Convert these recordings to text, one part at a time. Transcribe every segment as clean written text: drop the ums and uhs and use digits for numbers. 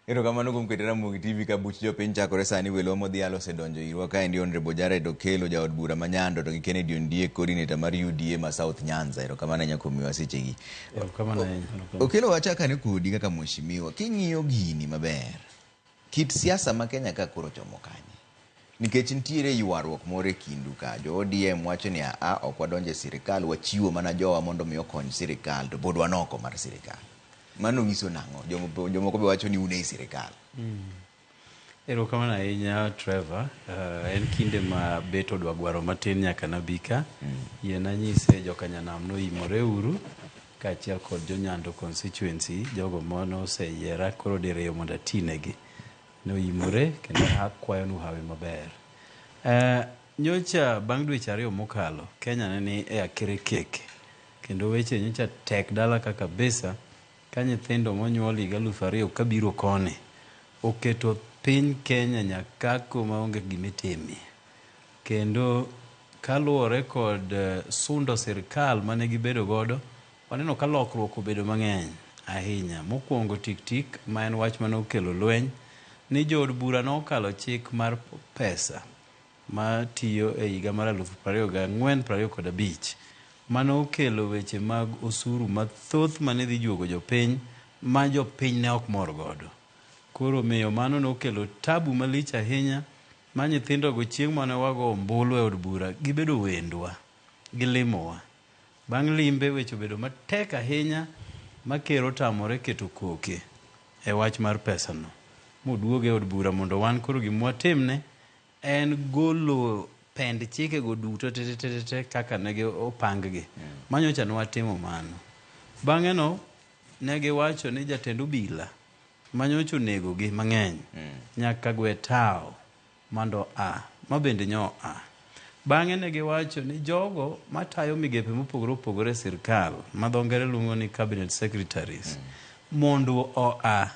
Erokamano kuom keto Ramogi TV ka buch jopiny chakore sani welo modhial osedonjo irwa kaendi Honorable Jared Okello jaod bura ma Nyando to gi Kennedy Ondiek coordinator mar UDA ma South Nyanza. Erokamano ahinya kuom miwa sechegi. Erokamano ahinya. Okello wachak ane kodi kaka mheshimiwa king'iyo gini maber kit siasa ma Kenya ka koro chomo kanye? Nikech nitiere ywaruok moro e kindu ka jo ODM wacho ni aa ok wadonjo e sirikal wachiwo mana jowa mondo mi okony sirikal to pod wan oko mar sirikal. Mano nyiso nang'o? Jomoko be wacho ni un ei sirikal. Erokamano ahinya Trevor. En kinde ma bet odwa gwaro matin nyaka nabi ka. Yiena anyise jokanyanam noimore uru kaachiel kod jonyando constituency jogo mane oseyiera koro diriyo mondo atinegi. Noimore kendo akwayonu hawi maber. Nyocha bang' dweche 2 mokalo, Kenya ne ni e akirikeke kendo weche nyocha tek dala ka kabisa ka nyithindo monyuol higa 2000 kabiro koni oketo piny Kenya nyakako maonge gimitimie. Kendo kaluwore kod sundo sirkal mane gibedo godo, waneno ka lokruok obedo mang'eny ahinya. Mokwongo tik tik ma en wach mane okelo lweny ni jood bura nokalo chik mar pesa matiyo e higa mar 2024-2025 mane okelo weche mag osuru mathoth mane dhi juogo jopiny ma jopiny ne ok mor godo. Koro miyo mano nokelo tabu malich ahinya ma nyithindogo chieng' mane wago ombulu e od bura gibedo wendwa, gilimowa. Bang' limbe weche obedo matek ahinya ma ker otamore keto koke e wach mar pesano moduoge e od bura mondo wan koro gima watimne en golo pend chikego duto te kaka ne opang-gi. Manyocha ne watimo mano. Bang'e no ne giwacho ni jatend obila manyocha onegogi mang'eny nyaka gwe tawo mondo a ma bende nyo a. Bang'e ne giwacho ni jogo matayo migepe mopogore opogore e sirkal ma dho ngere luongo ni cabinet secretaries mondo oa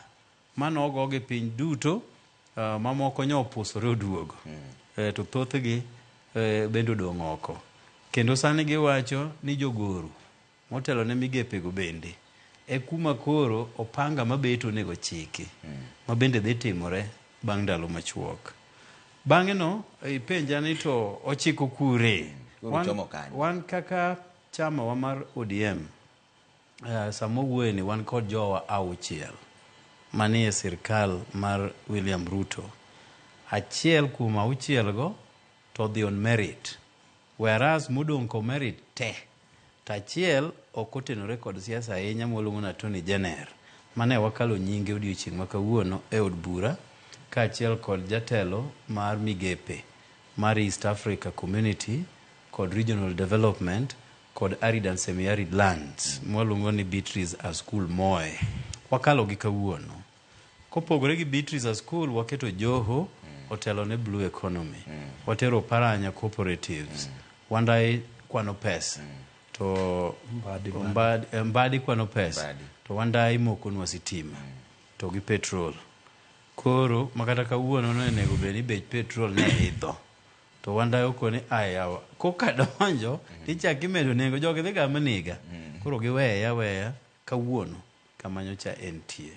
mano ogogi piny duto mamoko nyo opusore oduogo to thothgi bende odong' oko. Kendo sani giwacho ni jogoro motelo ne migepego bende e kuma koro opanga mabeto onego chiki ma bende dhi timore bang' ndalo machuok. Bang'e no ipenja ni to ochiko kure? Wan kaka chama wa mar ODM sama wawuoye ni wan kod jowa 6 manie sirkal mar William Ruto. Achiel kuom 6 go to odhi on merit, whereas modong' ko merit te to achiel ok otenore kod siasa ahinya mwaluongo ni Attorney General mane wakalo nyinge odiochieng' ma kawuono e od bura kaachiel kod jatelo mar migepe mar East Africa Community kod Regional Development kod Arid and Semi-Arid Lands mwaluongo ni Beatrice Askul Moe. Wakalo gi kawuono. Kopogore gi Beatrice Askul, waketo Joho otelo ne Blue Economy. Watero Paranya Cooperatives. Wandai kwano pesa. To Mbadi kwano pesa. To Wandai mokonwa sitima. To gi petrol. Koro makata kawuono no onego bed ni bech petrol ne idho. To Wandai okone ayawa. Koka donjo tichak imedo nengo jogi dhi gama niga. Koro giweye aweya kawuono kama nyocha entie.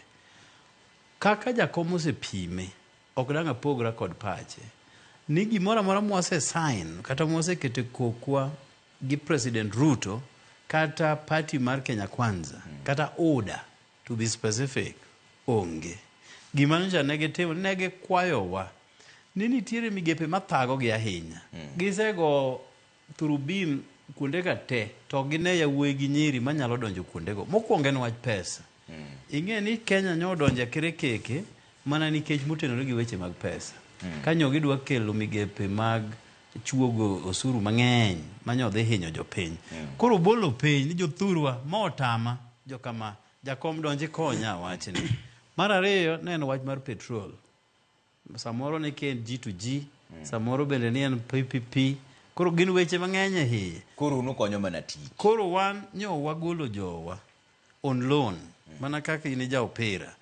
Kaka jakom osepime, ok dang' apogra kod pache. Ni gimoro amora mwase sign kata mwasekete kokwa gi President Ruto kata party mar Kenya Kwanza kata UDA to be specific onge. Gima nyocha ne gitimo ne gikwayowa ni nitiere migepe mathagogi ahinya. Gisego through beam kuonde ka te to gine yawuoyi gi nyiri manyalo donjo kuondego. Mokwongo en wach pesa. Ing'e ni Kenya nyo odonjo e kirekeke mana nikech motenore gi weche mag pesa. Ka nyo gidwa kelo migepe mag chuogo osuru mang'eny manyo dhi hinyo jopiny. Koro bolo piny ni jothurwa ma otama jokama jakom donji konya wachni. Mar ariyo ne en wach mar petrol. Samoro ni en G to G, samoro bende ni en PPP. Koro gin weche mang'eny e iye. Koro unukonyo mana tich. Koro wan nyo wagolo jowa on loan mana kaka in ja opira.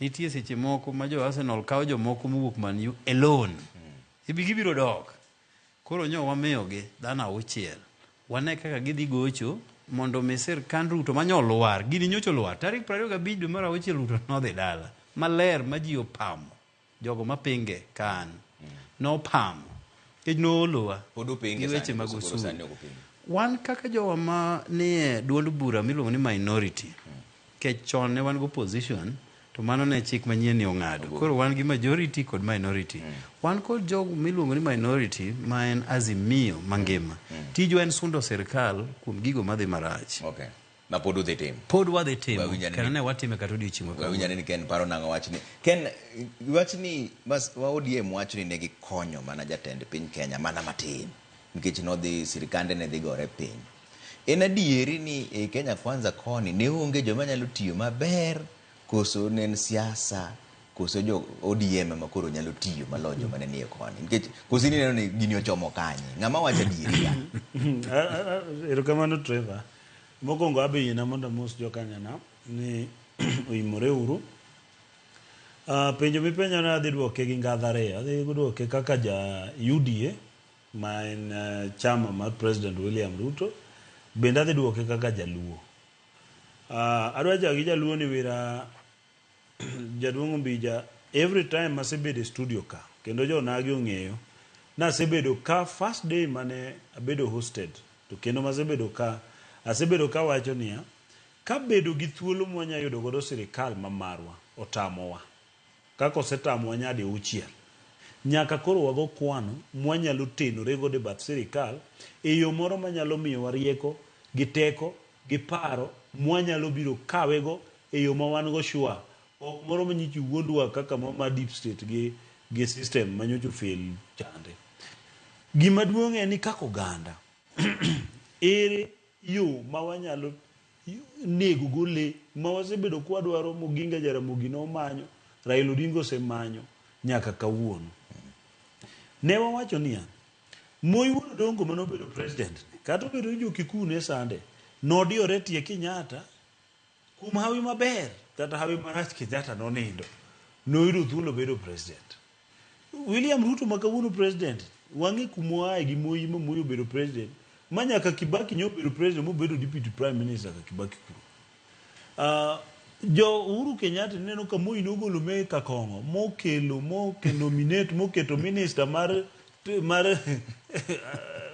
Nitie seche moko ma jo Arsenal kawo jomoko mowuok Man U e loan. Ibi gibiro dok. Koro nyo wamiyogi dhano 6. Wane kaka gidhi gocho mondo mi sirkand Ruto manyo lwar. Gini nyocha olwar. Tarik 25 dwe mar 6 Ruto nodhi dala. maler ma ji opamo jogo mapinge ka an nopamo nikech noolowa Pod upinge gi weche sani, mag koso koro osuru. sani ok upinge? Wan kaka jowa ma nie duond bura miluongo ni minority, nikech chon ne wan gi opposition to mano ne chik manyien ni ong'ado. Koro wan gi majority kod minority. Wan kod jogo miluongo ni minority ma en Azimio mangima. Tijwa en sundo sirkal kuom gigo madhi marach. Okay. Ma pod udhi timo. Pod wadhi timo Wawinjo ni- kendo ne watime kata odiochieng' ma kawuono. Wawinjo ane ni Ken paro nang'o wachni. Ken, wachni mas wa ODM wacho ni ne gikonyo mana jatend piny Kenya mana matin nikech nodhi sirikande ne dhi gore piny. En adieri ni e Kenya Kwanza koni ne onge joma nyalo tiyo maber koso ne en siasa koso jo ODM ema koro nyalo tiyo maloyo joma ne nie koni nikech koso in ineno ni gini ochomo kanye ng'ama wacho adieri ka Erokamano Trevor. Mokwongo abe yiena mondo amos jokanyanam ni oimore uru. Penjo mipenjo no adhi duoke gi ngadha ariyo. Adhi duoke kaka ja UDA ma en chama mar President William Ruto. Bende adhi duoke kaka jaluo. Adwa chako gi jaluo ni wira jaduong' Ombija every time asebedo e studio ka kendo jonagi ong'eyo nasebedo ka first day mane abedo hosted to kendo masebedo ka asebedo ka wacho niya ka bedo gi thuolo mwanya yudo godo sirikal ma marwa otamowa kaka osetamowa nyadi auchiel nyaka koro wago kwano mwanyalo tenore godo e bath sirikal e yo moro manyalo miyowa rieko gi teko gi paro mwanyalo biro kawego e yo ma wan go sure ok moro manyichi wuondwa kaka ma deep state gi system manyocha fail chande. Gima duong' en ni kaka oganda ere yo ma wanyalo nego go lee ma wasebedo kwadwaro Moginga Jaramogi nomanyo, Raila Odinga osemanyo nyaka kawuono. Ne wawacho niya, Moi wuod Odongo manobedo president kata obedo ni jo Kikuyu ne sande, nodiyore tie Kenyatta kuom hawi maber kata hawi marach Kenyatta nonindo noyudo thuolo bedo president. William Ruto ma kawuono president wang'e kumoaye gi Moi ma Moi obedo president ma nyaka Kibaki nyo obedo president mobedo deputy prime minister ka Kibaki kuro. Jo Uhuru Kenyatta neno ka Moi nogolo me ka kong'o mokelo moke nominate moketo minister mar mar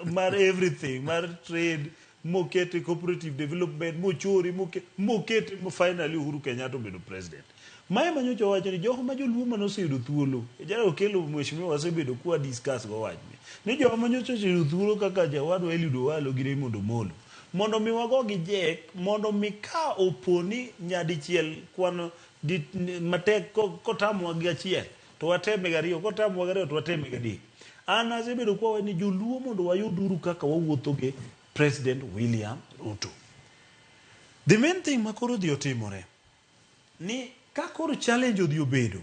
mar everything mar trade mokete cooperative development mochori mokete finally Uhuru Kenyatta obedo president. Mae manyocha owacho ni jogo ma joluo manoseyudo thuolo jara okelo mheshimiwa wasebedo kwa discuss go wachni ni jogo manyocha oseyudo thuolo kaka jawadwa Eliud Owalo gi Raymond Omolo mondo mi wago gi jek mondo mi ka opo ni nyadichiel kwano matek kotamowa gi achiel to wateme gariyo kotamowa gariyo to wateme gadek. An asebedo kwa ni joluo mondo wayuduru kaka wawuotho gi President William Ruto. The main thing makoro dhi otimore ni ka koro challenge odhi obedo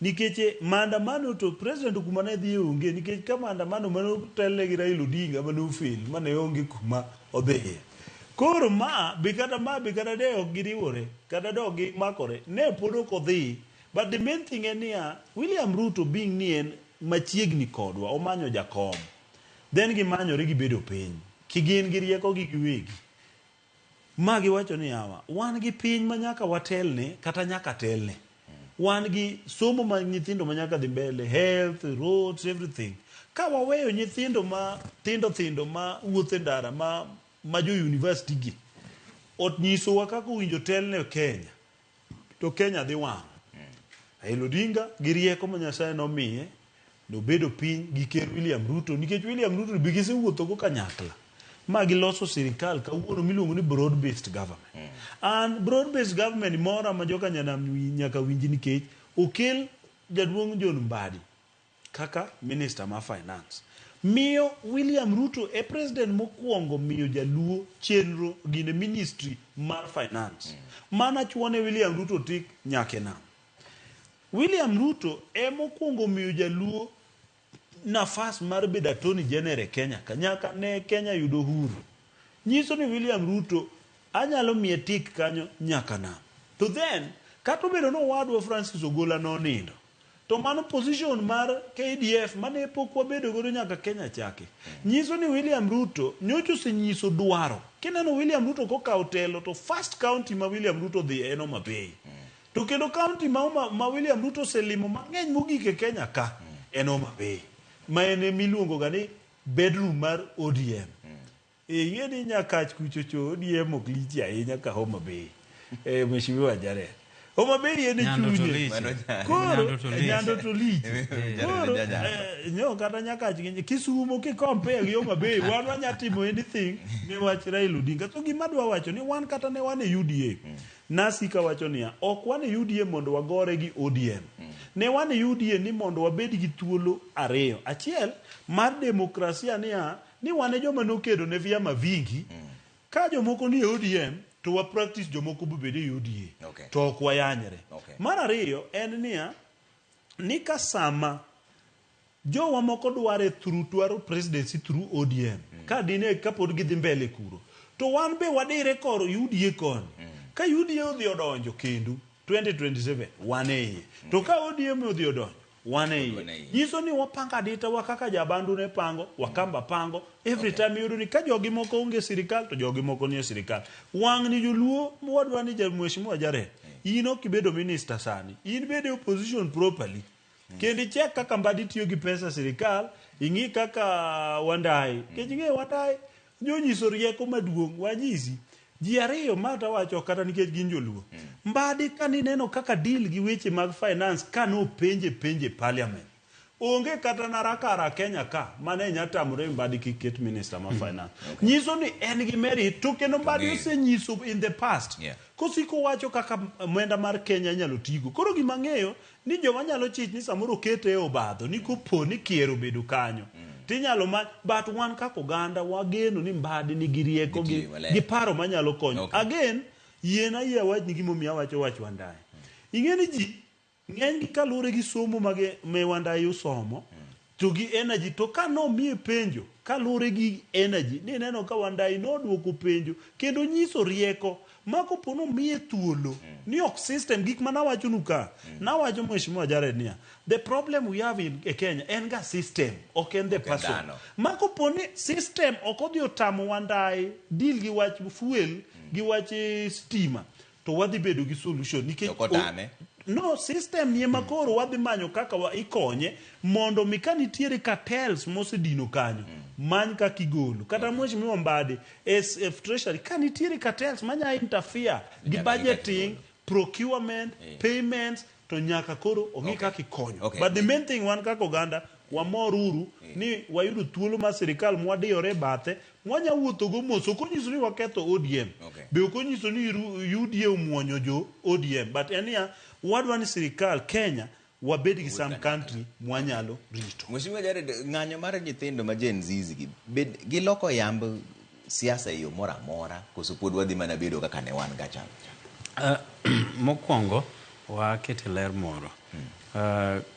nikech maandamano to president kuma ne dhi onge nikech ka maandamano mane otelne gi Raila Odinga mane ofail mane onge kuma odhiye. Koro ma be kata ma be kata de ok giriwore kata de ok gimakore ne pod ok odhi. But the main thing en niya William Ruto being ni en machiegni kodwa omanyo jakom then gimanyore gibedo piny kigin gi rieko gi giwegi ma giwacho ni yawa wan gi piny ma nyaka watelne kata nyaka telne wan gi somo ma nyithindo ma nyaka dhi mbele health roads everything ka waweyo nyithindo ma thindo thindo ma wuotho e ndara ma jo university gi onyisowa kaka owinjo telne Kenya to Kenya dhi wang'. Raila Odinga gi rieko ma Nyasaye nomiye nobedo piny gi ker William Ruto nikech William Ruto be gisewuotho go kanyakla ma giloso sirikal kawuono miluongo ni broad based government. And broad based government mora ma joka nyanam nyaka winji nikech okel jaduong' John Mbadi kaka minister ma finance. Miyo William Ruto e president mokwongo miyo jaluo chenro gine ministry mar finance. Mana chuone William Ruto tik nyaka e nam. William Ruto emokwongo miyo jaluo nafas mar bedo attorney general e Kenya ka nyaka ne Kenya yudo uhuru. Nyiso ni William Ruto anyalo miye tik kanyo nyaka nam. To then kata obedo ni owadwa Francis Ogola nonindo to mano position mar KDF mane pok wabedo godo nyaka Kenya chaki. Nyiso ni William Ruto nyocha osenyiso dwaro. Kineno William Ruto kokawo telo to first county ma William Ruto dhi en Homa Bay. To kendo county ma William Ruto oselimo mang'eny mogik e Kenya ka en Homa Bay, ma en emiluongo ga ni bedroom mar ODM. Ing'e ni Nyakach kucho cho ODM ok lich ahinya ka Homa Bay. Mheshimiwa Jared. Homa Bay en e Nyando to chunye. lich. Mano Nyando. Koro Nyando to lich. Nyando to lich. Koro Nyando. nyo kata Nyakach gi Kisumo ki compare gi Homa Bay wan wanya timo anything ne wach Raila Odinga. So gima adwa wacho ni wan kata ne wan e UDA. Nasika wacho niya, ok wan e UDA mondo wagore gi ODM. Ne wan e UDA ni mondo wabed gi thuolo ariyo. Achiel mar demokrasia niya, ni wan e joma nokedo ne vyama vingi. Ka jomoko ni e ODM to wa practice jomoko bobed e UDA. To ok wayanyre. Mar ariyo en niya, ni ka sama jowa moko dware through dwaro presidency through ODM ka dine kapod gidhi mbele kuro to wan be wadire kor UDA koni ka UDA odhi odonjo kendo 2027 wan e iye to ka ODM odhi odonjo wan e Wan e iye iye. nyiso ni wapango adita wa kaka jabandu ne pango wakamba pango every time iyudo ni ka jogi moko onge e sirikal to jogi moko nie sirikal wang' ni joluo wadwa ni ja mheshimiwa Jared in ok ibedo minister sani in bede opposition properly kendo ichek kaka Mbadi tiyo gi pesa sirikal ing'i kaka Wandayi nikech ing'eyo Wandayi nonyiso rieko maduong' wanyisi ji ariyo ma tawacho kata nikech gin joluo Mbadi kanineno kaka deal gi weche mag finance ka nopenje penje parliament onge kata narakara Kenya ka mane nya tamore Mbadi kik ket minister ma finance nyiso ni en gi merit to kendo Mbadi Ong'eyo. osenyiso in the past kosiko wacho kaka omenda mar Kenya inyalo tigo koro gima ng'eyo ni joma nyalo chich ni samoro okete e obadho ni kopo ni kier obedo kanyo tinyalo ma but wan kaka oganda wageno ni Mbadi nigi rieko Gitiyo maler. gi paro manyalo konyo again yien ayie awachni gimomiyo awacho wach Wandayi ing'e ni ji ng'eny gi kaluwore gi somo mage me Wandayi osomo to gi energy to ka nomiye penjo kaluwore gi energy ni neno ka Wandayi noduoko penjo kendo nyiso rieko ma kopo nomiye thuolo ni ok system gik ma nawachonu ka nawacho mheshimiwa Jared niya the problem we have in e Kenya en ga system ok en the Ok en person dhano. ma kopo ni system ok odhi otamo Wandayi deal gi wach fuel gi wach stima to wadhi bedo gi solution nikech To kotame? no system ni ema koro wadhi manyo kaka wa ikonye mondo mi ka nitiere cartels mosedino kanyo many kaka igolo kata mheshimiwa Mbadi SF Treasury ka nitiere cartels manya interfere gi Nyaka ng'i kaka budgeting igolo. procurement payments to nyaka koro ong'i kaka ikonyo but the main thing wan kaka oganda wamor uru ni wayudo thuolo mar sirikal mwadiyore e bathe mwanya wuothogo mos ok onyiso ni waketho ODM be ok onyiso ni UDA omuonyo jo ODM but en niya wadwa ni sirikal Kenya wabed gi some country mwanyalo rito. Mheshimiwa Jared, ng'anyo mar nyithindo ma Gen Z gi bed giloko yamb siasa e yo moro amora koso pod wadhi mana bedo kaka ne wan ga chon? Mokwongo wakete ler moro.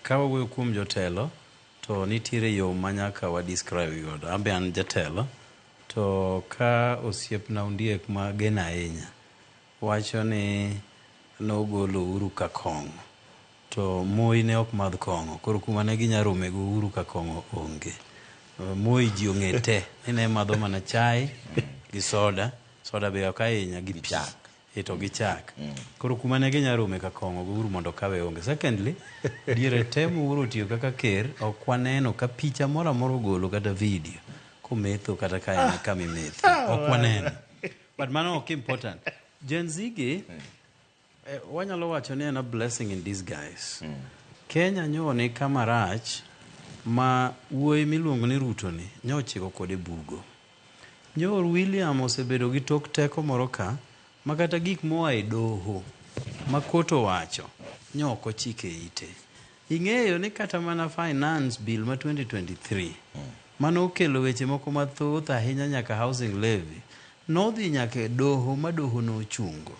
Ka wawuoyo kuom jotelo to nitiere yo ma nyaka wa describe godo. An be an jatelo to ka osiepna Ondiek ma ageno ahinya wacho ni nogolo Uhuru ka kong'o to Moi ne ok madh kong'o koro kuma ne ginya rome gi Uhuru ka kong'o onge. Moi ji ong'e te ni ne madho mana chai gi soda, soda be ok ahinya gi pi to gi chak. Koro kuma ne ginya rome ka kong'o gi Uhuru mondo okawe onge. Secondly, diere te ma Uhuru otiyo kaka ker ok waneno ka picha moro amora ogolo kata video kometho kata ka en kama imethe. Ok waneno. But mano ok important. Gen Z gi wanyalo wacho ni en a blessing in disguise. Kenya nyo ni kama rach ma wuoyi miluongo ni Ruto ni nyo ochiko kode bugo. Nyo William osebedo gi tok teko moro ka ma kata gik moa e doho ma kot owacho nyo ok ochike ite. Ing'eyo ni kata mana finance bill ma 2023 mano okelo weche moko mathoth ahinya nyaka housing levy nodhi nyaka e doho ma doho nochungo.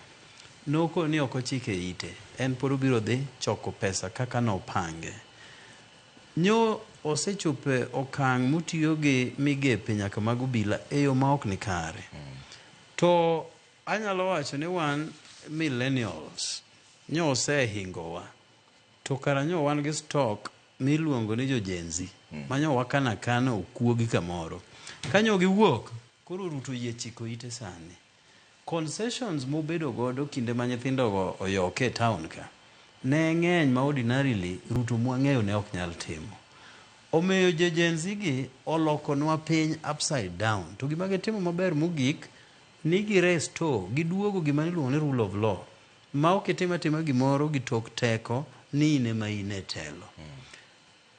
Noko ni ok ochike ite. En pod obiro dhi choko pesa kaka nopange. Nyo osechopo e okang' motiyo gi migepe nyaka mag obila e yo ma ok ni kare. To anyalo wacho ni wan millennials nyo osehingowa. To kara nyo wan gi stock miluongo ni jo Gen Z ma nyo wakano akana okuogi kamoro. Ka nyo giwuok, koro Ruto oyie chiko ite sani. Concessions mobedo godo kinde ma nyithindogo oyoke e town ka ne ng'eny ma ordinarily Ruto mwang'eyo ne ok nyal timo. Omiyo jo Gen Z gi olokonwa piny upside down. To gima gitimo maber mogik ni gi restore, giduogo gima iluongo ni rule of law. Ma ok itim atima gimoro gi tok teko ni in ema in e telo.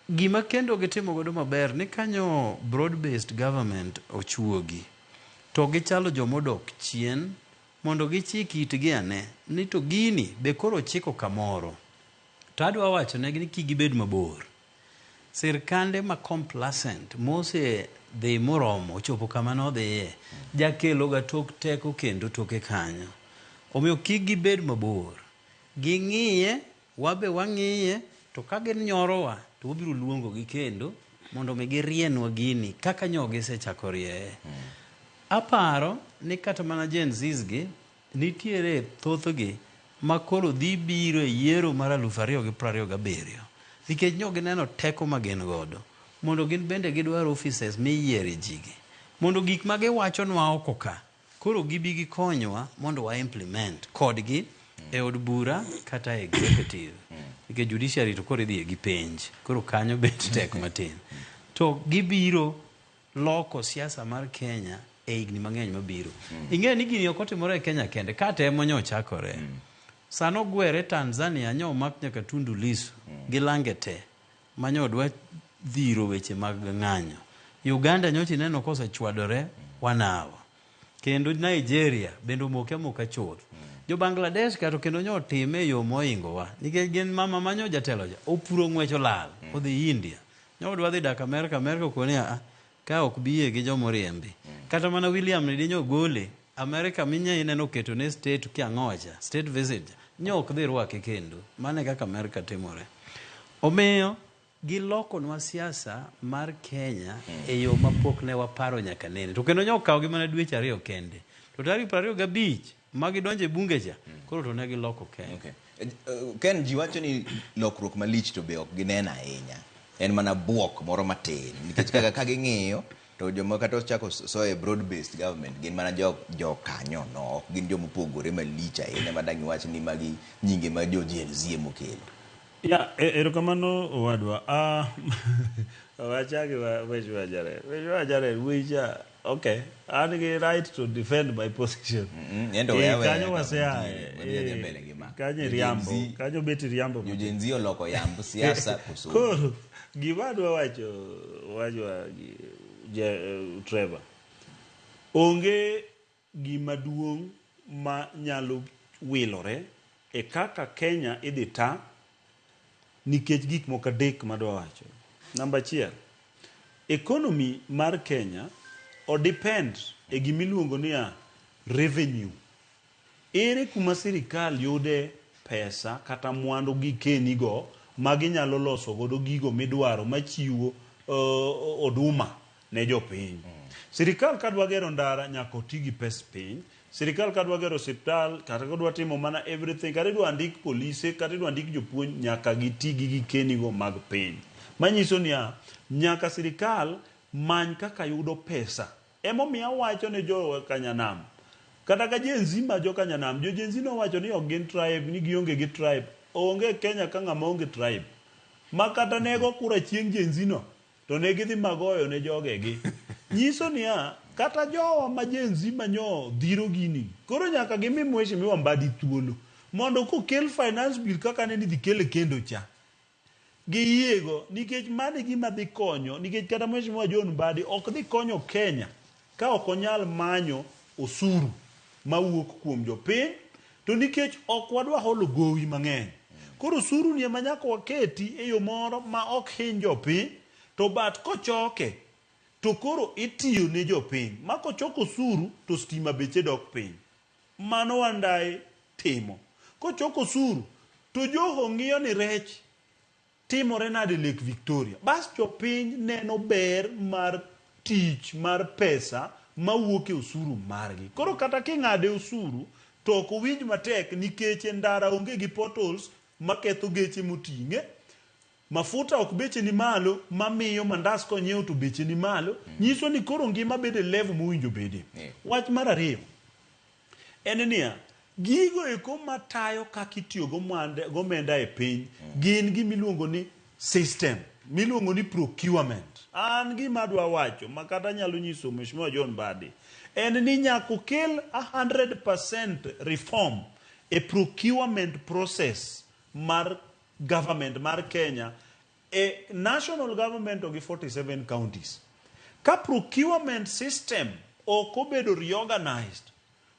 Gima kendo gitimo godo maber ni kanyo broad based government ochuogi to gichalo jomodok chien mondo gichik itgi ane ni to gini be koro chiko kamoro. To adwa wacho negi ni kik gibed mabor. Sirkande ma complacent mose dhi moromo ochopo kama nodhiye jakelo ga tok teko kendo toke kanyo. Omiyo kik gibed mabor. Ging'iye, wabe wang'iye, to ka ginyorowa to wabiro luongo gi kendo mondo mi girienwa gini kaka nyo gisechako rieye. Aparo ni kata mana Gen Zs gi nitiere thothgi ma koro dhi biro e yiero mar 2027 nikech nyo gineno teko ma gin godo mondo gin bende gidwar offices miyiere ji gi mondo gik ma giwachonwa oko ka koro gibi gikonywa mondo wa implement kodgi e od bura kata e executive nikech judiciary to koro idhiye gi penj koro kanyo bet tek matin to gibiro loko siasa mar Kenya e higni mang'eny mabiro. Ing'eyo ni gini ok otimore e Kenya kende, ka temo nyo ochakore. Sano ogwere Tanzania nyo omak nyaka Tundu Lissu gi lange te ma nyo dwa dhiro weche mag ng'anyo. Uganda nyocha ineno kosechwadore wanawa. Kendo Nigeria bende omoke amoka chuth. Jo Bangladesh ka to kendo nyo otime e yo mohingowa. Nikech gin mama manyo jatelo cha opuro ng'wech olal odhi India. Nyo dwa dhi dak Amerka, Amerka okone a ka ok biye gi joma oriembi. Kata mana William ni dinyo gole Amerka minya ineno oketo ne state kiang'ocha, state visit cha, nyo ok dhi rwake kendo. Mano e kaka Amerka timore. Omiyo gilokonwa siasa mar Kenya e yo mapok ne waparo nyaka nene. To kendo nyo okawogi mana dweche ariyo kende. To tarik 25 ma gidonjo e bunge cha, koro to ne giloko Kenya. Okay. Ken, ji wacho ni lokruok malich to be ok ginen ahinya. En mana buok moro matin. Nikech kaka ka ging'iyo to joma kata ochako soye broad based government gin mana jo jokanyo no ok gin joma opogore malich ahinya ma dang' iwach ni magi nyinge ma jo Gen Z emokelo. Ya, erokamano owadwa. Ah, wachaki wa Mheshimiwa Jared. Mheshimiwa Jared, wicha, okay. An gi right to defend my position. Endo weya weya Kanyo kama waseaye. nitiere, wadhi adhiya mbele gi ma. Kanyo Jo Gen iriambo. Z- Kanyo bet iriambo. Jo Gen Z oloko yamb siasa koso. Koro, gima adwa wacho, wachwa Trevor. Onge gima duong' ma nyalo wilore e kaka Kenya idhi ta nikech gik moko adek madwa wacho. Namba achiel, economy mar Kenya o depend e gimiluongo niya revenue. Ere kuma sirikal yude pesa kata mwandu gi keni go ma ginyalo loso godo gigo midwaro machiwo oduma ne jopiny. Sirikal kadwa gero ndara nyaka oti gi pes piny. Sirikal kadwa gero osiptal kata kodwa timo mana everything kata idwa ndik polise kata idwa ndik jopuonj nyaka giti gi gikeni go mag piny. Manyiso niya, nyaka sirikal many kaka yudo pesa. Emomiyo awacho ne jo Kanyanam, kata ka Gen Z ma jo Kanyanam, jo Gen Z nowacho ni ok gin tribe, ni gionge gi tribe. Onge Kenya ka ng'ama onge tribe. Ma kata nego kura chieng' Gen Z no, to ne gidhi magoyo ne jogegi. Nyiso niya, kata jowa ma Gen Z manyo dhiro gini, koro nyaka gimi Mheshimiwa Mbadi thuolo mondo kokel finance bill kaka ne idhi kele kendo cha. Giyiego nikech mano e gima dhi konyo nikech kata Mheshimiwa John Mbadi ok dhi konyo Kenya ka ok onyal manyo osuru mawuok kuom jopiny to nikech ok wadwa holo gowi mang'eny. Koro osuru ni ema nyaka waketi e yo moro ma ok hiny jopiny to but kochoke to koro itiyo ne jopiny. Ma kochok osuru to stima beche dok piny. Mano Wandayi timo. Kochok osuru to Joho ng'iyo ni rech timore nade Lake Victoria. Bas jopiny neno ber mar tich mar pesa mawuok e osuru margi. Koro kata king'ade osuru to ok owinj matek nikech e ndara onge gi potholes maketho geche moting'e. Mafuta ok beche ni malo mamiyo mandas konyiew to beche ni malo. Nyiso ni koro ngima bedo e level mowinjo bede. Wach mar ariyo, En niya, gigo eko matayo kaka itiyo gomenda e piny gin gimiluongo ni system, miluongo ni procurement. An gima adwa wacho ma kata anyalo nyiso Mheshimiwa John Mbadi en ni nyaka okel 100% reform e procurement process mar government mar Kenya e national government to gi 47 counties. Ka procurement system ok obedo reorganized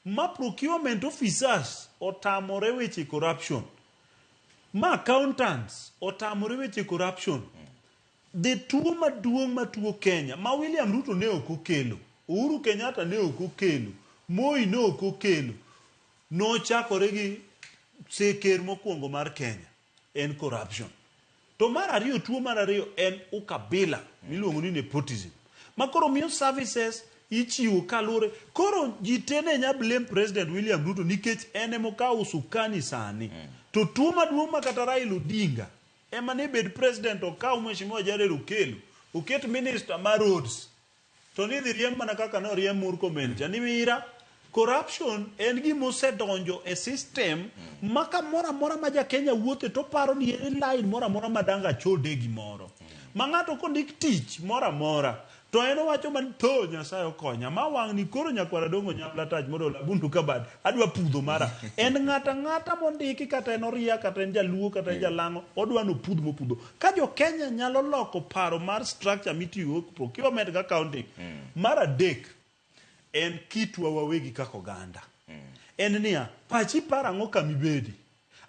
ma procurement officers otamore weche corruption, ma accountants otamore weche corruption, the tuo maduong' matuo Kenya ma William Ruto ne ok okelo, Uhuru Kenyatta ne ok okelo, Moi ne ok okelo, nochakore gi ker mokwongo mar Kenya en corruption. To mar ariyo, tuo mar ariyo en ukabila miluongo ni nepotism. Ma koro miyo services ichiwo kaluwore. Koro ji te ne nya blame President William Ruto nikech en ema okawo usukani sani. To tuo maduong' ma kata Raila Odinga ema ne bed president okaw Mheshimiwa Jared Okello oket minister mar roads to ni dhi riemb mana kaka ne oriemb Murkomen cha ni wira. Corruption en gima osedonjo e system ma kamoro amora ma ja Kenya wuothe to paro ni ere line moro amora ma dang' achode gimoro. Ma ng'ato kondik tich moro amora to en owacho mana tho Nyasaye okonya ma wang' ni koro nyakwara dongo nyamla tach modolo abundu kabad adwa pudho mara. En ng'ata ng'ata mondiki kata en oria kata en jaluo kata en jalang'o odwa nopudh mopudho. Ka jo Kenya nyalo loko paro mar structure mitiyogo procurement gi accounting. Mar adek en kitwa wawegi kaka oganda. En niya, pachi paro ang'o kama ibede?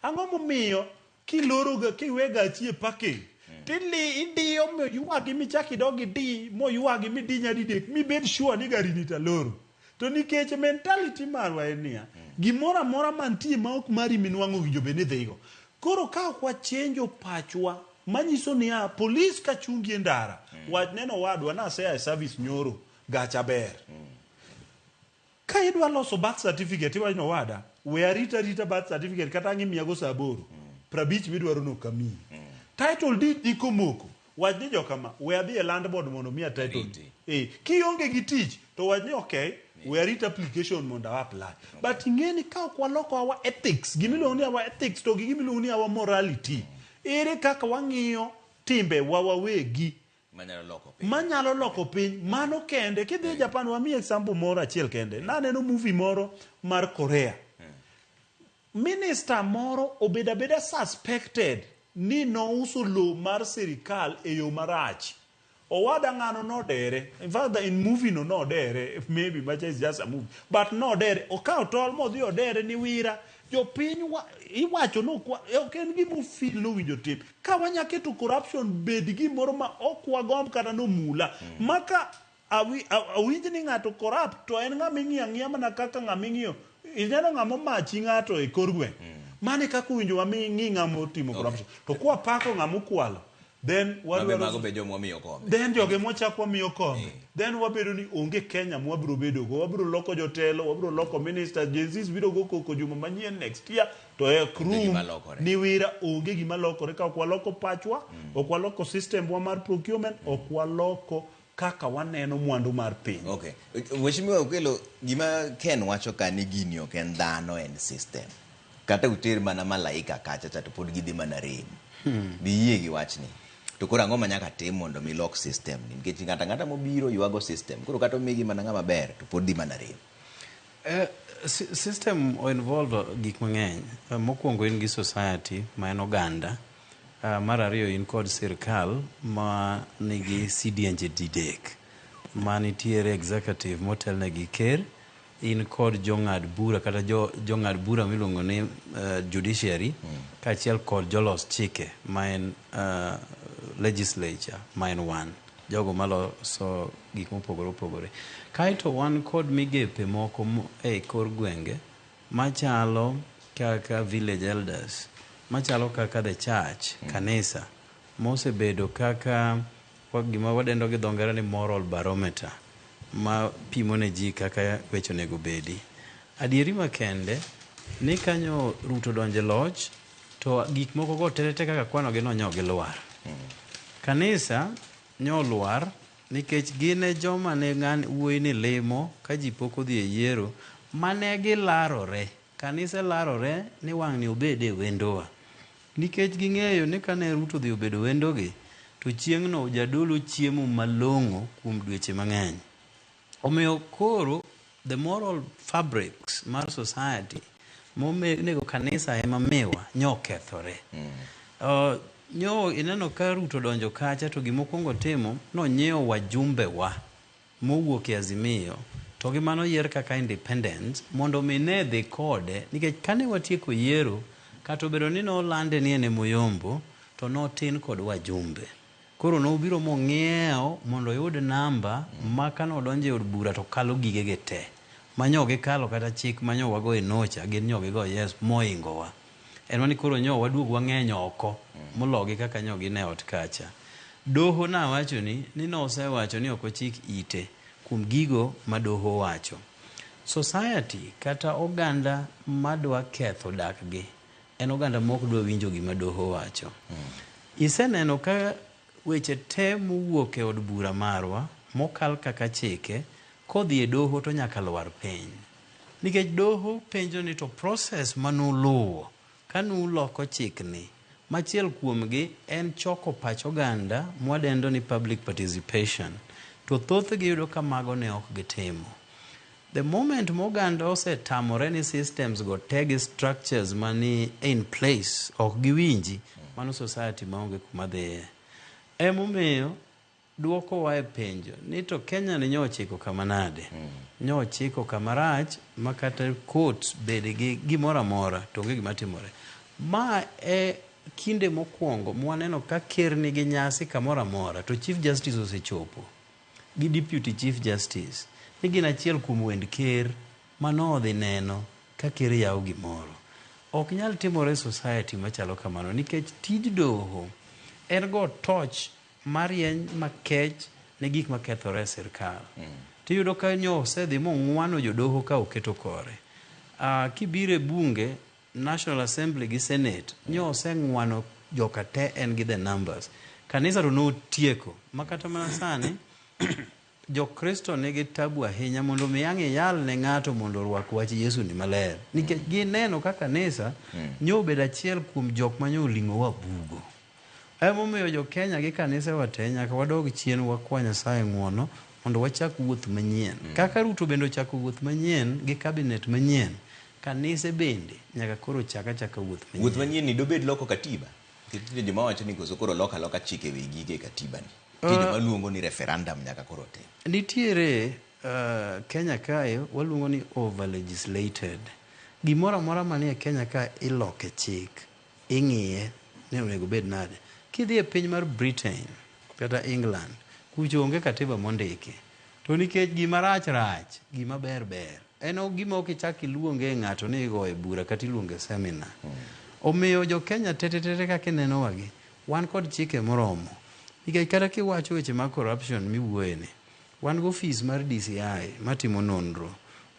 Ang'o momiyo kiloro ga kiwe gachi e parking tili idiyo moywagi michak idog idi moywagi midi nyadidek mibed sure ni gari ni taloro. To nikech mentality marwa en niya, gimoro amora mantie ma ok mari minwang'o owinjo bed ni dhigo. Koro ka ok wachenjo pachwa manyiso niya, polis ka chungi e ndara, wach neno owadwa nasea e service nyoro, gacha ber. Ka idwa loso birth certificate iwacho ni owada, we arita arita birth certificate kata ang' imiyago saa aboro, 50 midwaro no ok amiyi. Title deed ni komoko, wach ni jokama, we adhi e land board mondo omiya title deed. Kionge gi tich to wach ni okay, we arit application mondo a apply. But ing'e ni ka ok waloko our ethics, gimiluongo ni our ethics to gi gimiluongo ni our morality, ere kaka wang'iyo timbe wa wawegi manyalo loko piny. Manyalo loko piny mano kende. Kidhi e Japan, wamiyi example moro achiel kende. Naneno movie moro mar Korea. Minister moro obedo abeda suspected ni nouso lowo mar sirikal e yo marach. Owada ng'ano nodere. In fact, in movie no nodere. Maybe macha is just a movie. But nodere. Okawo tol modhi odere ni wira. Jopiny iwacho ni ok en gima ofil nowinjo tim. Ka wanya keto corruption bed gimoro ma ok wagomb kata nomula. Maka awinj ni ng'ato corrupt to en ng'ama ing'iyo ang'iya mana kaka ng'ama ing'iyo. Ineno ng'ama omachi ng'ato e kor gweng'. Mano e kaka owinjo wami ng'i ng'ama otimo corruption. To kwapako ng'ama okwalo, then wadwaro mago be joma wamiyo kombe. Then joge mwachak wamiyo kombe. Then wabedo ni onge Kenya mwabiro bedo go. Wabiro loko jotelo, wabiro loko ministers, Gen Zs biro go koko juma manyien next year. To e gima room lokore. ni wira onge gima lokore ka ok waloko pachwa, ok waloko system wa mar procurement, ok waloko kaka waneno mwandu mar piny. Okay. Mheshimiwa Okello, gima Ken wacho ka ni gini ok en dhano, en system. Kata uter mana malaika kacha cha to pod gidhi mana rem. Biyie gi wachni. To koro ang'o ma nyaka tim mondo mi lok system ni? Nikech ng'ato ang'ata mobiro ywago system. Koro kata omigi mana ng'ama ber to pod dhi mana rem. System o involve gik mang'eny. Mokwongo in gi society ma en oganda. Mar ariyo in kod sirkal ma nigi sidienje didek ma nitiere executive motelne gi ker, in kod jong'ad bura kata jong'ad bura miluongo ni judiciary, kaachiel kod jolos chike ma en legislature ma en wan jogo maloso gik mopogore opogore. Kaeto wan kod migepe moko e kor gwenge machalo kaka village elders, machalo kaka the church, kanisa mosebedo kaka gima wadendo gi dho ngere ni moral barometer ma pimo ne ji kaka weche onego bedi. Adieri makende ni kanyo Ruto donje loch to gik moko go te te kaka kwano gi no nyo gilwar. Kanisa nyo lwar nikech gin e joma ne ng'an wuoyi ni limo ka ji pok odhi e yiero Mane gilarore, kanise larore ni wang'ni obed e wendowa. Nikech ging'eyo ni kane Ruto odhi obedo wendogi, to chieng'no jadolo chiemo malong'o kuom dweche mang'eny. Omiyo koro the moral fabrics mar society monego kanisa ema miwa nyokethore. Nyo ineno ka Ruto donjo kacha to gimokwongo timo nonyiewo wajumbe wa mowuok e Azimio to gi mano yier kaka independent mondo mi ne dhi kode nikech kane watieko yiero kata obedo ni nolande ni en emoyombo to notin kod wajumbe. Koro nobiro mong'iewo mondo oyud namba ma kanodonjo e od bura to kalo gigege te. Manyo gikalo kata chik manyo wago e nocha gin nyo gigo yes moingowa. En mani koro nyo waduog wang'eny oko mologi kaka nyo gin e ot kacha. Doho nawacho ni nosewacho ni ok ochik ite kuom gigo ma doho wacho. Society kata oganda madwa ketho dakgi en oganda mok dwa winjo gima doho wacho. Iseneno ka weche te mowuok e od bura marwa mokal kaka chike kodhi e doho to nyaka lwar piny. Nikech doho penjo ni to process manuluwo kanuloko chikni machiel kuomgi en choko pach oganda mwadendo ni public participation to thothgi yudo ka mago ne ok gitimo. The moment moganda osetamore ni systems go te gi structures mani in place ok giwinji mano society maonge kuma dhiye. Emomiyo duokowa e penjo ni to Kenya ni nyochiko kama nade? Nyochiko kama rach ma kata court bed gi gimoro amora to onge gima timore. Ma e kinde mokwongo mwaneno ka ker nigi nyasi kamoro amora to Chief Justice osechopo gi Deputy Chief Justice ni gin achiel kuom wend ker manodhi neno ka ker yawo gimoro. Ok nyal timore e society machalo kamano nikech tij doho en go torch marieny makech ne gik makethore e sirkal. Tiyudo ka nyo osedhi mong'wano jodoho ka oketo kore. Kibiro e bunge, National Assembly gi Senate, nyo oseng'wano joka te en gi the numbers. Kanisa to notieko, ma kata mana sani, Jokristo nigi tabu ahinya mondo mi ang' iyal ne ng'ato mondo orwak wach Yesu ni maler. Nikech gineno ka kanisa nyo obedo achiel kuom jok ma nyo oling'owa bugo. Emomiyo jo Kenya gi kanisewa te nyaka wadog chien wakwa Nyasaye ng'uono mondo wachak wuoth manyien. Kaka Ruto bende ochako wuoth manyien gi cabinet manyien, kanise bende nyaka koro chak achaka wuoth manyien. Wuoth manyien ni dobed loko katiba? Nikech nitie joma wacho ni koso koro lok aloka chike e wi gige e katiba ni. Nitie joma luongo ni referendum nyaka koro tim. Nitiere Kenya kae waluongo ni over legislated. Gimoro amora manie Kenya ka iloke chik, ing'iye ni onego bed nade. Kidhi e piny mar Britain kata England, kucho onge katiba mondiki. To nikech gima rach rach, gima ber ber. En ok gima ok ichak iluonge ng'ato ni igoye bura kata iluonge seminar. Omiyo jo Kenya tete tete kaka ineno wagi, wan kod chike moromo. Nikech kata kiwacho weche mag corruption miwuoye ni, wan gi ofis mar DCI matimo nonro.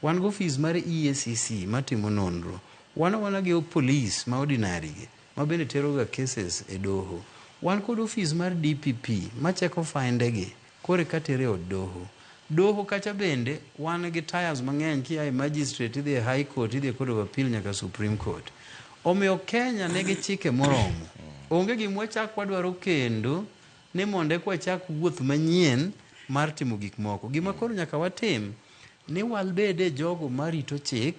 Wan gi ofis mar EACC matimo nonro. Wan awana gi police ma ordinary gi, ma bende tero ga cases e doho. Wan kod ofis mar DPP macheko finde gi, koro eka tere e od doho. Doho kacha bende wan gi tiers mang'eny kia e magistrate idhi e high court idhi e court of appeal nyaka supreme court. Omiyo Kenya nigi chike moromo. Onge gima wachak wadwaro kendo ni mondo eka wachak wuoth manyien mar timo gik moko. Gima koro nyaka watim ni wabede jogo marito chik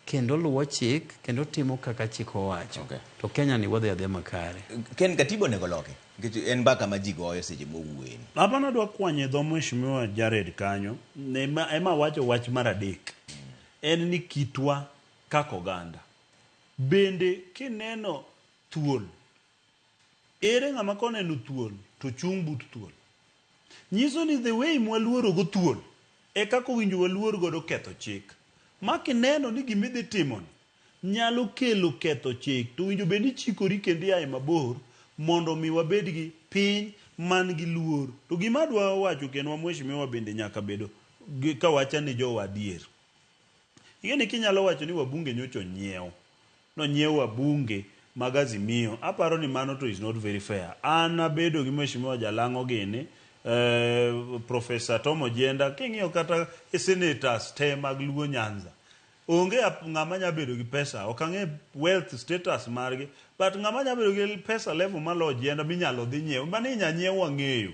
kendo luwo chik kendo timo kaka chik owacho. Okay. To Kenya ni wadhi adhiya makare. Ken katiba onego loki? Nikech en mbaka ma ji goyo seche mowuoye ni. Hapana adwa kwanye dho Mheshimiwa Jared kanyo, ema wacho wach mar adek. En ni kitwa kaka oganda. Bende kineno thuol, ere ng'ama koneno thuol to chung' but thuol? Nyiso ni the way mwaluoro go thuol, e kaka owinjo waluor godo ketho chik. Ma kineno ni gima idhi timo ni nyalo kelo ketho chik, to owinjo bed ni ichikori kendo iae mabor mondo mi wabed gi piny man gi luor. To gima adwa wacho kendo wa mheshimiwa bende nyaka bedo kawacha ni jowa adier. Ing'e ni kinyalo wacho ni wabunge nyocha onyiew, nonyiew wabunge mag Azimio, aparo ni mano to is not very fair. An abedo gi mheshimiwa Jalang'o gini, Professor Tom Ojienda, king'iyo kata e senators te mag Luo Nyanza, Onge ng'ama nya bedo gi pesa, ok ang'e wealth status margi, but ng'ama nya bedo gi pesa level malo ojienda minyalo dhi nyiew, mano inya nyiew wang'eyo.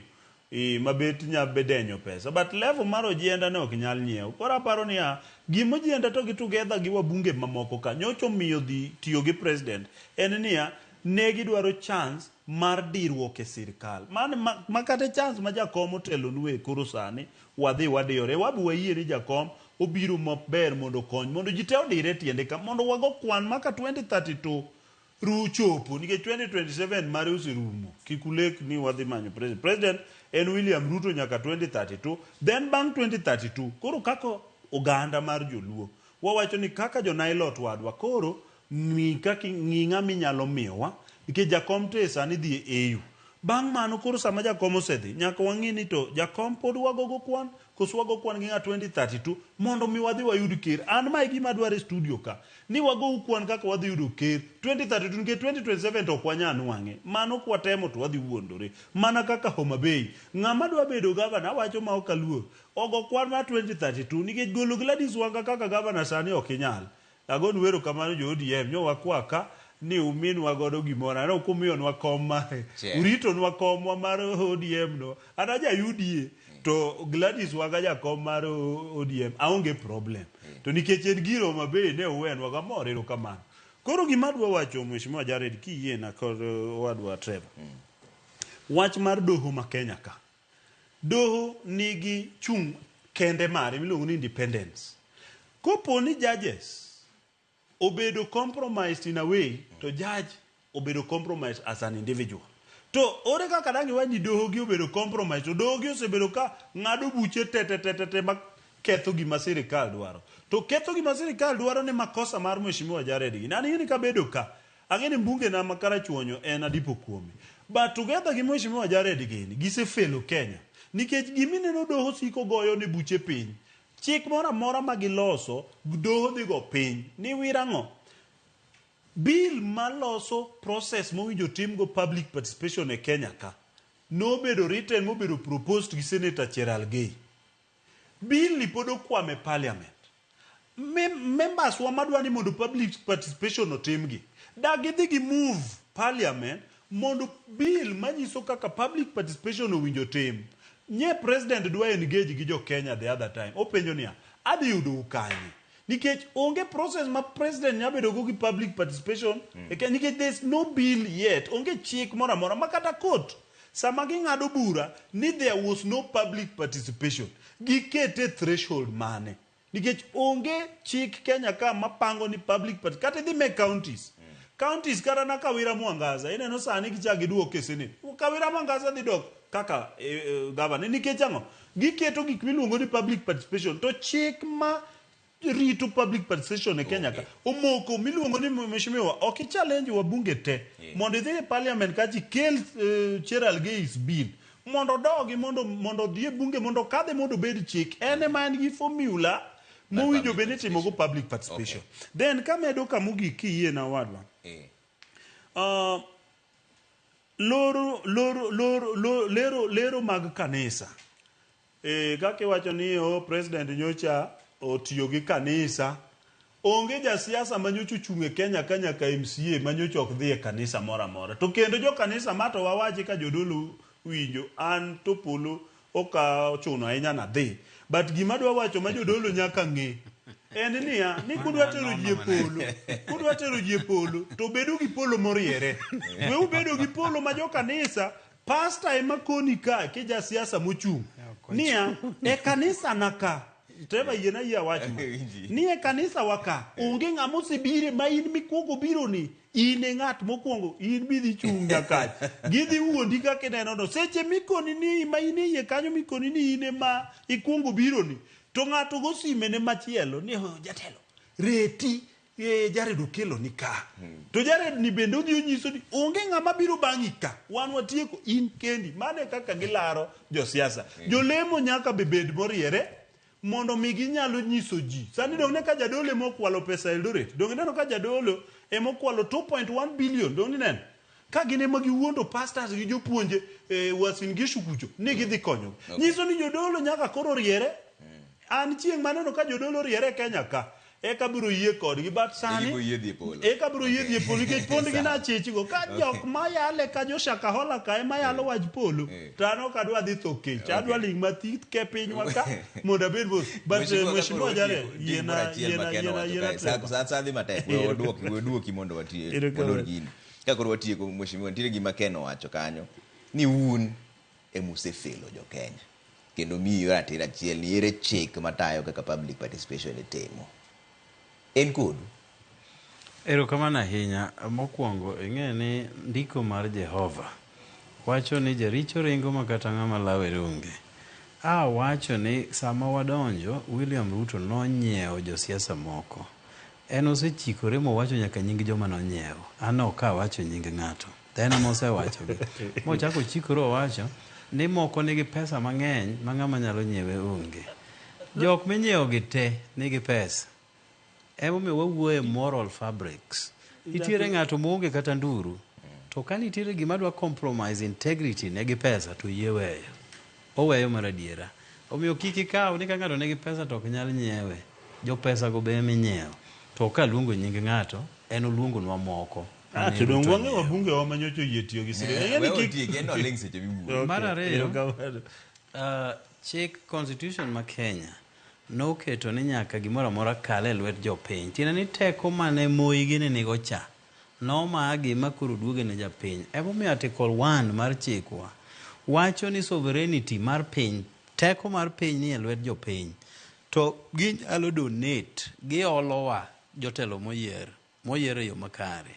E, mabet nya bedenyo pesa, but level mar ojienda ne ok nyal nyiew. Koro aparo niya, gima ojienda to gi together gi wabunge mamoko ka, nyocha omiyo dhi tiyo gi president, en niya, ne gidwaro chance mar diruok e sirkal. Mano ma kata chance ma jakom otelonu e koro sani, wadhi wadiyore. Wabi wayie ni jakom obiro maber mondo okony, mondo ji te odire e tiende ka, mondo wago kwan maka 2032 ru chopo, nikech 2027 mare oserumo. Kik ulek ni wadhi manyo president. President en William Ruto nyaka 2032, then bang' 2032, koro kaka oganda mar joluo, wawacho ni kaka jo Nailot wadwa, koro ng'i kaka ng'i ng'ama inyalo miyowa, nikech jakom to e sani dhi e AU. Bang' mano koro sama jakom osedhi, nyaka wang'i ni to jakom pod wagogo kwan, koso wago kwan gi ng'a 2032, mondo mi wadhi wayud ker. An ma e gima adwaro e studio ka, ni wagou kwan kaka wadhi yudo ker 2032, nikech 2027 to ok wanyal nwang'e. Mano kwatemo to wadhi wuondore. Mana kaka Homa Bay, ng'ama dwa bedo gavana, awacho ma ok aluor, ogo kwan mar 2032, nikech golo Gladys Wanga kaka gavana sani ok inyal. Agonu erokamano jo ODM, nyo wakwa ka ni uminwa godo gimoro, aneno kumiyonwa kom ma uritonwa komwa mar ODM no, an aja UDA, to Gladys Wanga jakom mar ODM, aonge problem. To nikech en gir Homa Bay ne uwenwa go, amor erokamano. Koro gima adwa wacho Mheshimiwa Jared kiyiena kod owadwa Trevor. Wach mar doho ma Kenya ka. Doho nigi chung' kende mare miluongo ni independence. Kopo ni judges obedo compromised in a way, to judge obedo compromised as an individual. To ore kaka dang' iwach ni doho gi obedo compromised, to doho gi osebedo ka ng'ado buche te te te te te ma ketho gima sirikal dwaro. To ketho gima sirikal dwaro ni makosa mar Mheshimiwa Jared gini. An ing'e ni kabedo ka, ang'e ni mbunge na ma Karachuonyo en adipo kuome. But together gi Mheshimiwa Jared gini, gisefelo Kenya. Nikech gimineno doho siko goyo ne buche piny. Chik moro amora ma giloso, doho dhi go piny. Ni wir ang'o? Bill maloso process mowinjo timgo public participation e Kenya ka, nobedo written mobedo proposed gi Senator Cherargei. Bill ni pod okwamo e parliament. Members wa madwa ni mondo public participation otimgi, da gidhi gi move parliament mondo bill manyiso kaka public participation owinjo tim. Nye president dwa engage gi jo Kenya the other time. Openjo niya, adhi yudou kanye? Nikech onge process ma president nyalo bedo go gi public participation e Kenya, nikech there's no bill yet, onge chik moro amora ma kata court sama ging'ado bura ni there was no public participation, gikete threshold mane? Nikech onge chik Kenya ka mapango ni public part kata idhi me counties. Counties kata na Kawira Mwangaza ineno sani gichak giduoke e Senate. Kawira Mwangaza dhi dok kaka governor nikech ang'o? Giketo gik miluongo ni public participation to chik ma rito public participation e Kenya ka omoko miluongo ni mheshimiwa ok i-challenge wabunge te mondo idhi e parliament kacha ikel Cherargei's bill mondo odogi mondo odhi e bunge mondo okadhe mondo obed chik. En ema en gi formula mowinjo bed ni itimogo public participation. Then kamedo kamogik kiyie na owadwa. Loro loro loro lero lero mag kanisa. Kaka iwacho ni oh, president nyocha otiyo gi kanisa. Onge jasiasa ma nyocha ochung' e Kenya ka nyaka MCA ma nyocha ok dhi e kanisa moro amora. To kendo jo kanisa ma to wawachi ka jodolo winjo, an to polo ok ochuno ahinya nadhi. But gima adwa wacho ma jodolo nyaka ng'e en niya, ni kudwa tero ji e polo, kudwa tero ji e polo, to bedu gi polo moriere. We ubedo gi polo ma jo kanisa, pastor ema koni ka kijasiasa mochung'. Niya, e kanisa na ka, Trevor yiena yie awach ma. Ni e kanisa wa ka, onge ng'ama osebire ma in mikuongo biro ni, in e ng'at mokwongo, in bidhi chung' nyakach. Gidhi wuondi kaka ineno no. Seche mikoni ni ma in e iye kanyo mikoni ni in ema ikuongo biro ni, to ng'ato go sime ne machielo ni oh, jatelo, reti Jared Okello ni ka. To Jared ni bende odhi onyiso ni onge ng'ama biro bang'i ka. Wan watieko in kendi. Mano e kaka gilaro josiasa. Jolemo nyaka be bed moriere mondo mi ginyalo nyiso ji. Sani dong' ne ka jadolo ema okwalo pesa Eldoret. Dong' ineno ka jadolo ema okwalo 2.1 billion. Dong' ineno? Ka gin ema giwuondo pastors gi jopuonje e Uasin Gishu kucho ni gidhi konyogi. Nyiso ni jodolo nyaka koro riere. An chieng' maneno ka jodolo riere e Kenya ka, eka biro yie kodgi but sani Eka yie dhi e polo. eka biro yie dhi e polo nikech pond gin Sawa. achichgo ka jok mayale ka joshakahola ka ema yalo wach polo to an ok adwa dhi tho kech adwa ling mathith ke pinywa ka mondo abed mos but Mheshimiwa, mheshimiwa ka koro Jare watieko, nitie yiena gimoro achiel yiena ma Ken yiena owacho yiena kae. Trevor. Sa dhi matek, we waduoki, we waduoki mondo watie, Erokamano. walor gini. Ka koro watieko, mheshimiwa, nitiere gima Ken owacho kanyo, ni un emusefelo jo Kenya. Kendo miyi ratiro achiel ni ere chik matayo kaka public participation itimo. En kodu. Erokamano ahinya. Mokwongo ing'e ni ndiko mar Jehova wacho ni jaricho ringo ma kata ng'ama lawe onge. A wacho ni sama wadonjo, William Ruto nonyiewo josiasa moko. En osechikore mowacho nyaka nying joma nonyiewo. An ok awacho nying ng'ato. En ema osewachogi. Mochako ochikore owacho ni moko nigi pesa mang'eny ma ng'ama nyalo nyiewe onge. Jok minyiewo gi te nigi pesa. Emomiyo wawuoyo e moral fabrics. Nitiere ng'ato maonge kata nduru. To ka nitiere gima dwa compromise integrity ne gi pesa to yie weyo. Oweyo mar adiera. Omiyo kik ikaw ni ka ng'ato nigi pesa to ok nyal nyiewe. Jo pesa go be eminyiewo. To ok aluongo nying ng'ato, en oluongonwa moko. Ah, mane to dong Ruto wang'e nyiewo. wabunge wa manyocha oyie tiyo gi sirikal. Ing'e We ni kik- watieki, en oling' seche miwuoyo. Okay, Mar ariyo, erokamano. Chik constitution ma Kenya noketo ni nyaka gimoro amora kal e lwet jopiny. Tiende ni teko mane Moi gini nigo cha nomagi ma koro duoge ne japiny. Emomiyo article 1 mar chikwa wacho ni sovereignty mar piny, teko mar piny ni e lwet jopiny. To ginyalo donate, giolowa jotelo moyier, moyier e yo makare.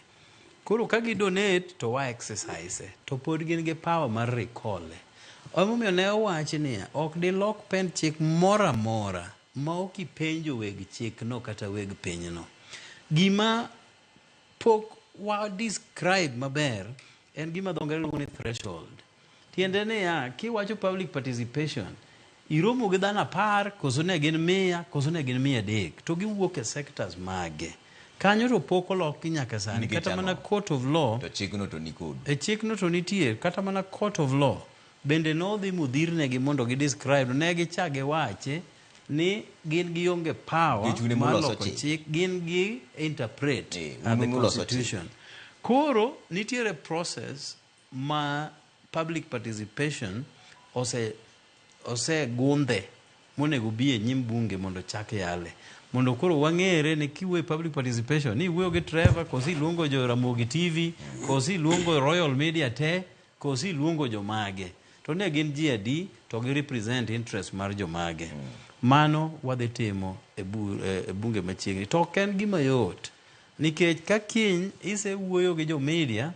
Koro ka gi donate to wa exercise to pod gin gi power mar recall. Emomiyo ne owachi niya, ok dilok pend chik moro amora ma ok ipenjo weg chikno kata weg pinyno. Gima pok wa describe maber en gima dho ngere luongo ni threshold. Tiende niya, kiwacho public participation, iromo gi dhano 10, koso ne gin 100, koso ne gin 300, to giwuok e sectors mage. Kanyo to pok oloki nyaka sani. Nikech Kata mana ang'o? court of law, To chikno to ni kodu. e chikno to nitie, kata mana court of law, bende nodhi modhirnegi mondo gi describe, ne gichak giwache ni gin gionge power Nikech un ema mar uloso loko chik. chik, gin gi interpret Un the ema uloso chik. constitution. Koro nitiere process ma public participation osegundhe monego bi e nyim bunge mondo chak yale mondo koro wang'ere ni kiwuoyo e public participation ni iwuoyo gi Trevor koso iluongo jo Ramogi TV koso iluongo Royal Media te koso iluongo jomage to ne gin ji adi to gi represent interest mar jomage. Mano wadhi timo e bunge machiegni to ok en gima yot nikech ka kiny isewuoyo gi jo media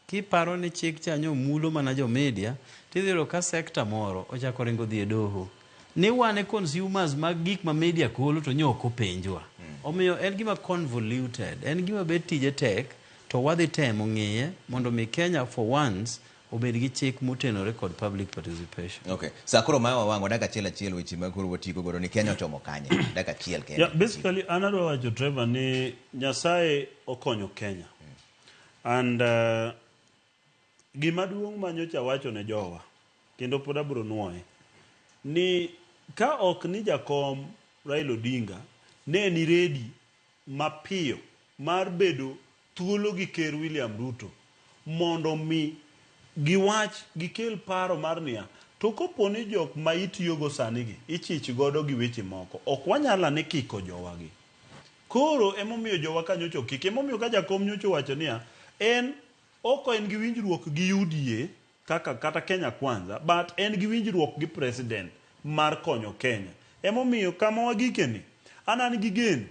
kiparo ni chik cha nyomulo mana jo media tidhi yudo ka sector moro ochako ringo dhi e doho ni wan e consumers mag gik ma media kolo to nyo ok openjwa. Omiyo en gima convoluted, en gima bet tije tek to wadhi temo ng'iye mondo mi Kenya for once obed gi chik motenore kod public participation. Okay. Sa koro ma wawang'o dakika achiel achiel weche ma koro watieko godo ni Kenya ochomo kanye? Dakika achiel kende. Yeah, basically an adwa wacho Trevor ni Nyasaye okonyo Kenya. And gima duong' ma nyocha wacho ne jowa kendo pod abiro nuoye ni ka ok ni jakom Raila Odinga ne ni ready mapiyo mar bedo thuolo gi ker William Ruto mondo mi giwach gikel paro mar niya to kopo ni jok ma itiyogo sani gi ichich godo gi weche moko ok wanyal ane kiko jowagi. Koro emomiyo jowa ka nyocha okiki emomiyo ka jakom nyocha owacho niya en ok en gi winjruok gi UDA kaka kata Kenya Kwanza but en gi winjruok gi president mar konyo Kenya. Emomiyo kama wagike ni an an gi geno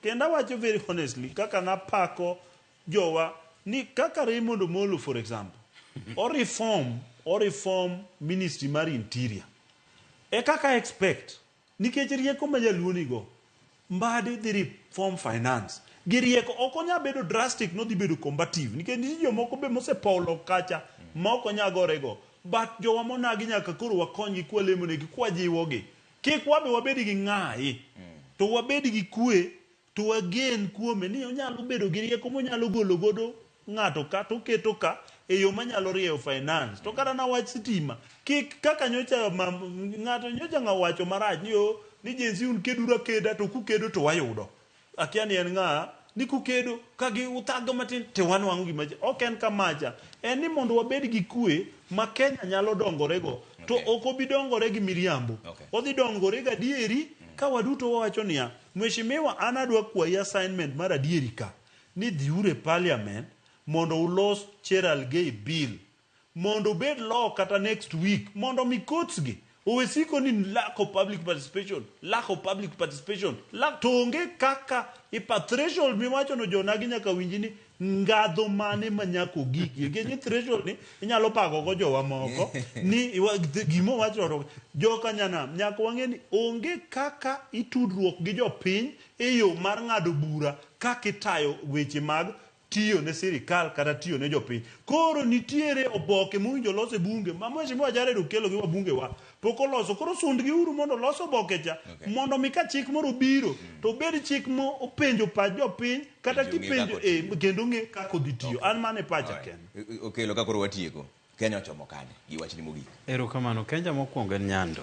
kendo awacho very honestly kaka napako jowa ni kaka Raymond Omolo for example o reform ministry mar interior e kaka expect nikech rieko ma jaluo nigo Mbadi dhi reform finance gi rieko ok onya bedo drastic nodhi bedo combative nikech nitie jomoko be mosepolo kacha ma ok onya gorego but jowa monagi nyaka koro wakonygi kwalemonegi kwajiwogi kik wabe wabed gi ng'ayi to wabed gi kwe to wagen kuome ni onyalo bedo gi rieko monyalo golo godo ng'ato ka to oketo ka e yo manyalo rieyo finance to kata na wach sitima kik kaka nyocha ng'ato nyocha ng'a wacho marach ni o ni Gen Z un keduru akeda to kukedo to wayudo. akia ni en ng'a ni kukedo ka gi uthago matin to wanwang'o gima ok en kamacha en ni mondo wabed gi kwe ma Kenya nyalo dongorego to ok obi dongore gi miriambo odhi dongore gadieri ka waduto wawacho niya mheshimiwa an adwa kwayi assignment mar adieri ka ni dhiuru e parliament mondo ulos Cherargei bill mondo obed law kata next week mondo mi courts gi owe siko ni lack of public participation lack of public participation lack, to onge kaka ipa threshold miwacho no jonagi nyaka winji ni ngadho mane ma nyaka ogikie nikech ni threshold ni inyalo pago go jowa moko ni gima owacho joka nyanam nyaka wang'e ni onge kaka itudruok gi jopiny e yo mar ng'ado bura kaka itayo weche mag tiyo ne sirikal kata tiyo ne jopiny. Koro nitiere oboke mowinjo los e bunge ma Mheshimiwa Jared okelo gi wabunge wa pok oloso. Koro sundgi uru mondo olos oboke cha mondo mi ka chik moro obiro to obed chik mo openjo pach jopiny kata kipenjo kendo ng'e kaka odhi tiyo. An mano e pacha kende. Okelo ka koro watieko. Kenya ochomo kanye gi wachni mogik? Erokamano. Kenya mokwongo en Nyando.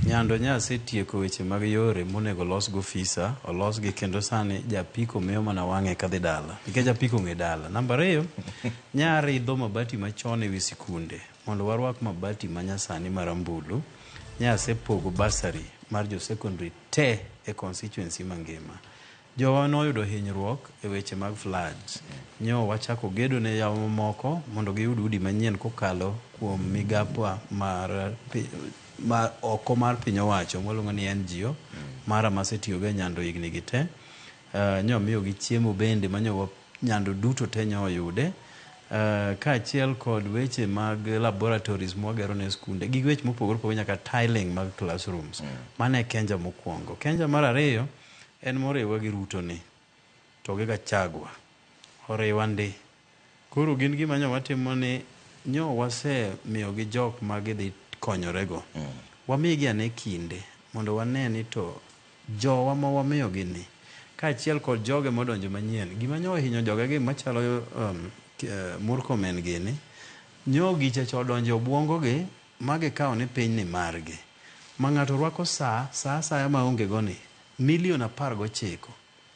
Nyando nyasetieko weche mag yore monego losgo fisa, olosgi kendo sani japiko miyo mana wang'e kadhi dala. Nikech japiko ong'e dala. Namba ariyo, nyaridho mabati machon ewi sikunde mondo warwak mabati manyasani marambulu. Nyasepogo bursary mar jo secondary te e constituency mangima. Jowa noyudo hinyruok e weche mag floods. Nyo wachako gedo ne yawa mamoko mondo giyud udi manyien kokalo kuom migapwa mar oko mar piny owacho mwaluongo ni NGO mara masetiyogo e Nyando higni gi te. Nyo miyogi chiemo bende manyo Nyando duto te nyo oyude. Kaachiel kod weche mag laboratories mwagero ne skunde gi weche mopogore opogore nyaka tiling mag classrooms. Mano e Kenja mokwongo. Kenja mar ariyo en moriwa gi Ruto ni to gi Gachagua oriwa ndi. Koro gin gima nyo watimo ni nyo wasemiyogi jok ma gidhi konyorego. Wamigi ane kinde mondo wane ni to jowa ma wamiyogi ni kaachiel kod joge modonjo manyien gima nyo ohinyo jogegi machalo Murkomen gini nyo gicha odonjo e obwongogi ma gikawo ni piny ni margi. Ma ng'ato rwako saa asaya maonge go ni milion 19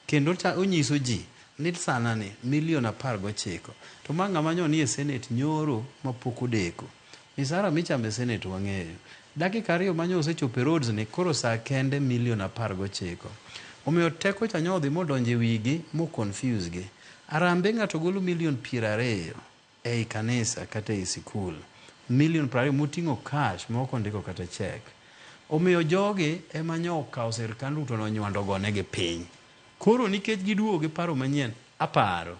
kendo onyiso ji ni sana ni milion 19 to ma ng'ama nyo nie senate nyoro mapok odeko. Misara michamo e senate wang'eyo. Dakika 2 manyo osechopo e roads ni koro saa kende milion 19. Omiyo teko cha nyo odhi modonjo e wigi mo confuse gi. Arambe ng'ato golo milion 20 ei kanisa kata ei sikul. Milion 20 moting'o cash ma ok ondiko kata check. Omiyo jogi ema nyo okawo sirkand Ruto nonywando gonegi piny. Koro nikech giduogo gi paro manyien, aparo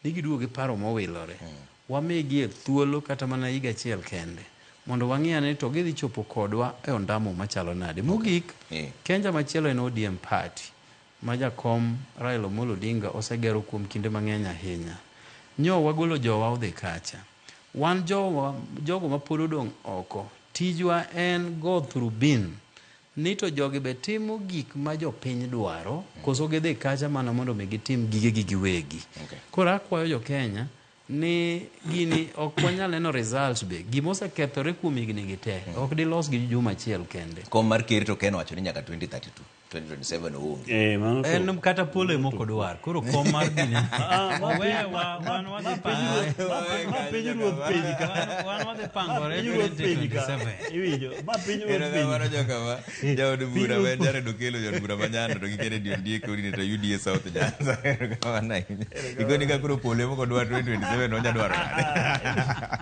ni giduogo gi paro mowilore. Wamigi e thuolo kata mana higa achiel kende mondo wang'i ane to gidhi chopo kodwa e ondamo machalo nade. Mogik, Kenja machielo en ODM party ma jakom Raila Amolo Odinga osegero kuom kinde mang'eny ahinya. Nyo wagolo jowa odhi kacha. Wan jogo mapod odong' oko, tijwa en go through bin ni to jogi be timo gik ma jopiny dwaro koso gidhi kacha mana mondo mi gitim gigegi giwegi. Koro akwayo jo Kenya ni gini ok wanyal neno results be gima osekethore kuom higni gi te ok dilos gi juma achiel kende. Kom mar ker to Ken owacho ni nyaka 2032 2027 oonge. En kata polo ema ok odwar. Koro kom mar gini. Owewa wan wadhi pangore. Ma piny ruoth piny ka. Wan wadhi pangore 2027. Iwinjo? Ma piny ruoth piny. Erokamano jokama. Jaod bura ma Jared Okello, jaod bura ma Nyando to gi Kennedy Ondiek coordinator UDA South Nyanza. Erokamano ahinya. Igoni ka koro polo ema ok odwar 2027 onya dwaro nade?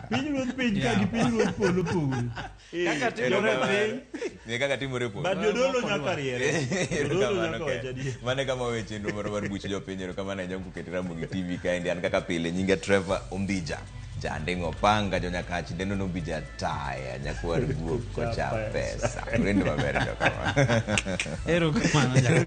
Piny ruoth piny ka gi piny ruoth polo pogore. Kaka timore piny. Ne kaka timore polo. But jodolo nyaka riere. Jodolo nyaka wach adier. Mane kama weche chenro moro mar buch jopiny. Erokamano ahinya kuketo Ramogi TV kaendi. An kaka pile nyinga Trevor Ombija. Janding'o panga jonyakach dendo no Ombija taya nyakwar guok kocha pesa. Urendo maber jokama. Erokamano.